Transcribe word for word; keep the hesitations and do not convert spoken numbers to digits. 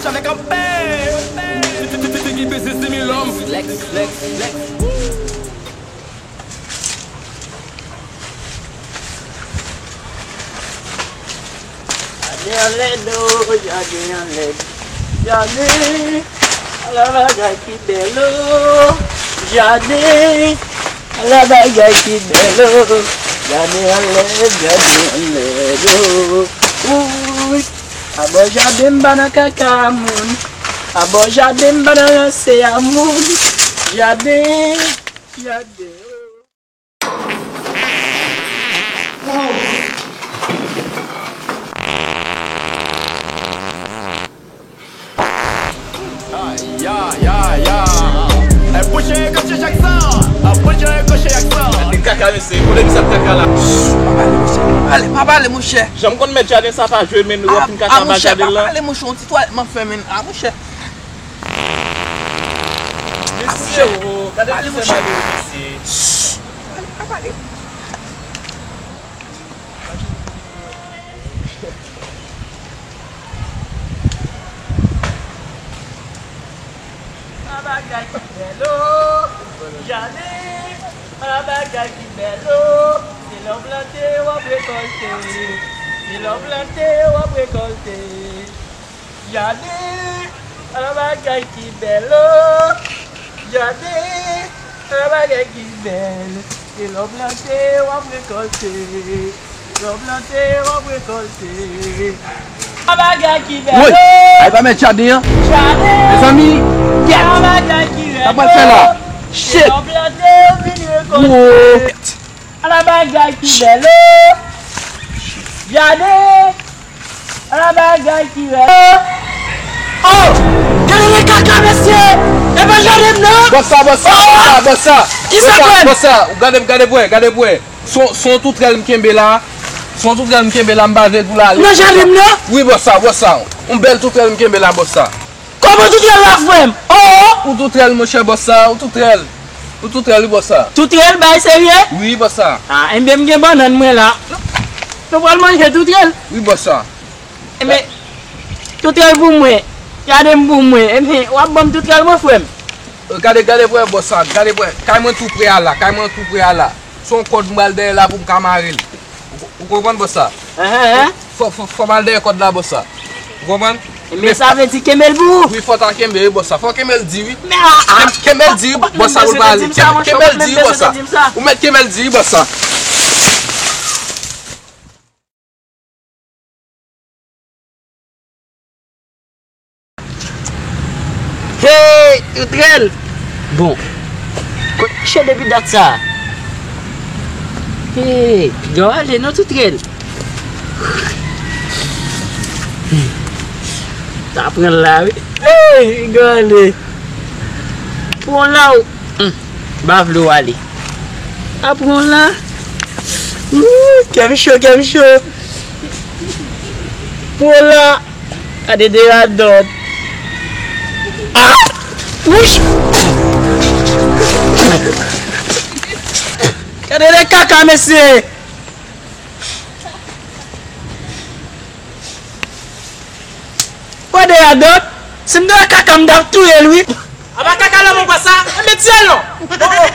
Sa fè kanpe. Flex, flex, flex. Jaden an lèd o, jaden an lèd. Jaden, ala bagay ki bèl o. Jaden, ala bagay ki bèl o. Jaden an lèd, jaden an lèd o. Wouy. Abò jaden m pa nan kaka moun. Abò jaden m pa nan ranse a moun. Jaden, jaden o. Ya, ya, ya. E bouche koche Jackson. E bouche koche Jackson. Gade kaka, mesye. Kote ki sa kaka la? Pa pale, monchè. Pa pale, pa pale, monchè. Jan m konn mèt jaden sa pa jwe, men w ap fin kaka anba jaden lan. Pa pale, monchè. Yon ti twalèt m ap fè, men. A, monchè. Mesye, o, gade misye malere, mesye. Shh. Pa pale, pa pale. A bagay ki bèl o, jaden, a bagay ki bèl o, se lè w plante w ap rekòlte, se lè w plante w ap rekòlte. Jaden, ala bagay ki bèl o. Jaden, ala bagay ki bèl. Se lè w plante, w ap rekòlte. Se lè w plante, w ap rekòlte. Ala bagay ki bèl o. Woy, ay pa mèt jaden an. Jaden, mezanmi, ala bagay ki bèl o. Sa pral fè la? Shit. Se lè w plante, w vin rekòlte. Woy. Ala bagay ki bèl o. Jaden. Ala bagay ki bèl o. Oh! Gade le kaka, mesye! E pa jaden m nan! Bòs sa, bòs sa, bòs sa, bòs sa. Kisa fè? Bòs sa, gade, gade bwè, gade bwè. Son, son toutrèl m kenbe la. Son toutrèl m kenbe la, m pa vle pou l ale. Nan jaden m nan? Wi, bòs sa, bòs sa. Yon bèl toutrèl m kenbe la, bòs sa. Kòman toutrèl la, frè m? Oh! Ou toutrèl, monchè, bòs sa, ou toutrèl. Ou toutrèl, wi, bòs sa. Toutrèl, bay serye? Wi, bòs sa. Ah, enben, m gen bannann mwen la. Nou pral manje toutrèl? Wi, bòs sa. Enben, toutrèl pou mwen. Jaden m pou mwen. Enben, w ap ban m toutrèl mwen, frè m? Euh, gade, gade, frè, bòs sa. Gade, frè. Kay mwen tou pre a la. Kay mwen tou pre a la. Se yon kòd m pral dèyè la pou m ka mare l. Ou, ou konprann, bòs sa? Enhen, enhen. Fò, fò, fò m al dèyè kòd la, bòs sa. Ou konprann? Men sa vle di kenbe l pou ou? Wi, fò ta kenbe, wi, bòs sa. Fò kenbe l di, wi. Men, ah, ah. Kenbe l di, bòs sa, pou l pale. Kenbe l di, wi, bòs sa. Ou mèt kenbe l di, wi, bòs sa. Hey, toutrèl! Bon, kot misye depi dat sa? Hey, piga w ale non, toutrèl. Ta pran l la, wi. Hey, piga w ale. Pran w la, w. Hmm. M pa vle w ale. Aprann la. Wouy, kè m cho, kè m cho. Pran w la. Gade de radòt. Ah! Wouch! Gade de kaka, mesye. Wè de radòt. Si m te wè kaka, m t ap touye l, wi. Apa kaka la, mwen wè sa. Enben, tiye l non. Oh, oh.